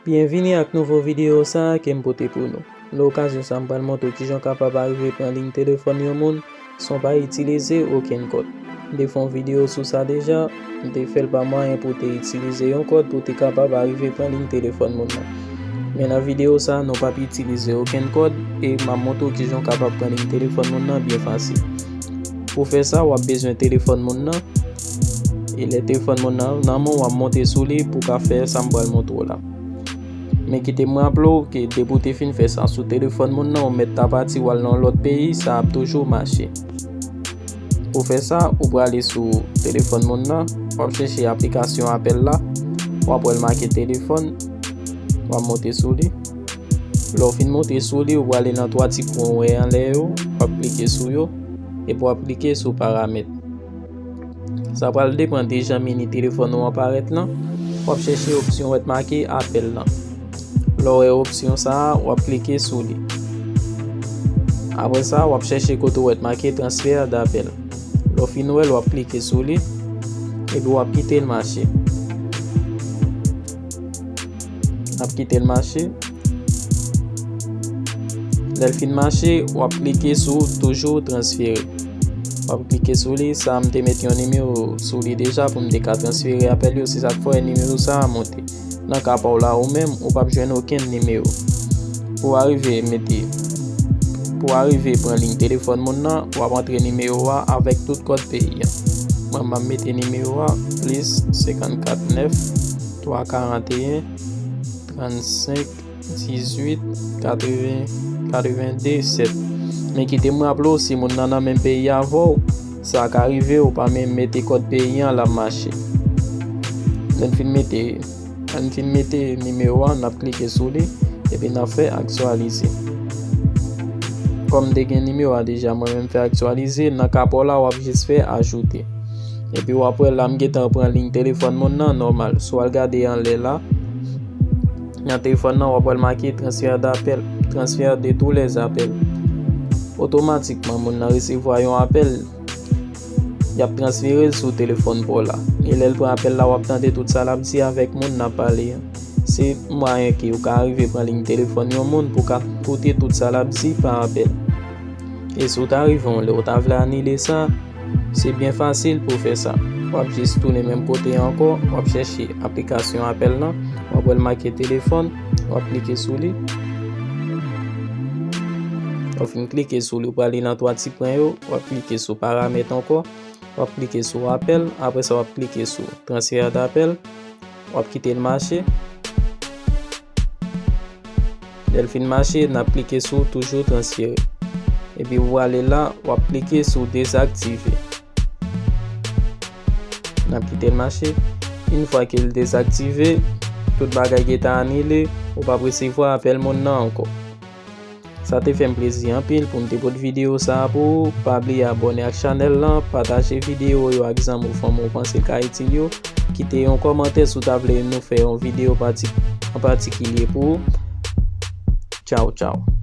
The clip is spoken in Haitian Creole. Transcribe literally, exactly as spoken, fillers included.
Byenvini ak nouvo videyo sa a ke m pote pou nou. Nan okazyon sa a, m pral montre w kijan w kapab arive pran liy telefòn yon moun san w pa itilize okenn kòd. M te fè yon videyo sou sa deja, m te fè l pa mwayen pou w te itilize yon kòd pou w te kapab arive pran liy telefòn moun nan. Men nan videyo sa a, nou p ap itilize okenn kòd e m ap montre w kijan w kapab pran liy telefòn moun nan byen fasil. Pou fè sa, w ap bezwen telefòn moun nan. E lè telefòn moun nan nan men w, w ap monte sou li pou w ka fè sa m pral montre w la. Men kite m raple w ke depi w te fin fè sa sou telefòn moun nan, ou mèt ta pati w al nan yon lòt peyi, sa ap toujou mache. Pou fè sa, ou prale sou telefòn moun nan, w ap chèche aplikasyon apèl la, w ap wè l make telefòn, w ap monte sou li. Lè w fin monte sou li, ou prale nan twa ti pwen w wè anlè yo, w ap klike sou yo, epi w ap klike sou paramèt. Sa pral depann de jan meni telefòn ou an parèt lan. W ap chèche opsyon w wè t make apèl lan. Lè w wè opsyon sa a, w ap klike sou li. Apre sa, w ap chèche kote w wè t make transfè dapèl. Lè w fin wè l, w ap klike sou li, epi w ap kite l mache. N ap kite l mache. Lè l fin mache, w ap klike sou toujou transfere. W ap klike sou li, sa a m te met yon nimewo sou li deja pou m te ka transfere apèl yo, se sa k fè nimewo sa a monte. Nan ka pa w la ou menm, ou p ap jwenn okenn nimewo. Pou w arive mete, pou w arive pran liy telefòn moun nan, w ap antre nimewo a avèk tout kòd peyi a. Mwen, m ap mete nimewo a, plis senkannkat nèf, twa karanteyen, trannsenk, dizuit, katreven, katrevende sèt. Men kite m raple w, si moun nan nan menm peyi avè w, sa ka rive ou pa menm mete kòd peyi an, l ap mache. Lè n fin mete, lè n fin mete nimewo a, n ap klike sou li, epi n ap fè aktyalize. Kòm m te gen nimewo a deja, mwen menm fè aktyalize, nan ka pa w la, w ap jis fè ajoute. Epi w ap wè la m gentan pran liy telefòn moun nan nòmal. Si w al gade anlè la, nan telefòn nan, w ap wè l make transfè dapèl, transfè de tou lè apèl. Otomatikman, moun nan resevwa yon apèl, y ap transfere l sou telefòn pa w la. E lè l pran apèl la, w ap tande tout sa l ap di avèk moun n ap pale an. Se mwayen ke w ka rive pran liy telefòn yon moun pou w ka koute tout sa l ap di pa apèl. E si w ta rive yon lè w ta vle anile sa, se byen fasil pou w fè sa. W ap jis tounen menm kote a ankò, w ap chèche aplikasyon apèl lan, w ap wè l make telefòn, w ap klike sou li. Lè w fin klike sou li, w prale nan twa ti pwen yo, w ap klike sou paramèt ankò, w ap klike sou apèl, apre sa w ap klike sou transfè dapèl, w ap kite l mache. Lè l fin mache, n ap klike sou toujou transfere. Epi w prale la, w ap klike sou dezaktive. N ap kite l mache. Yon fwa ke l dezaktive, tout bagay gentan anile, ou p ap resevwa apèl moun nan ankò. Sa te fè m plezi anpil pou m te pote videyo sa a pou ou. Pa bliye abòne ak chanèl lan, pataje videyo yo ak zanmi w, fanmi w ou panse l ka itil yo. Kite yon kòmantè si w ta vle nou fè yon videyo pati-, an patikilye pou ou. Tchaw, tchaw.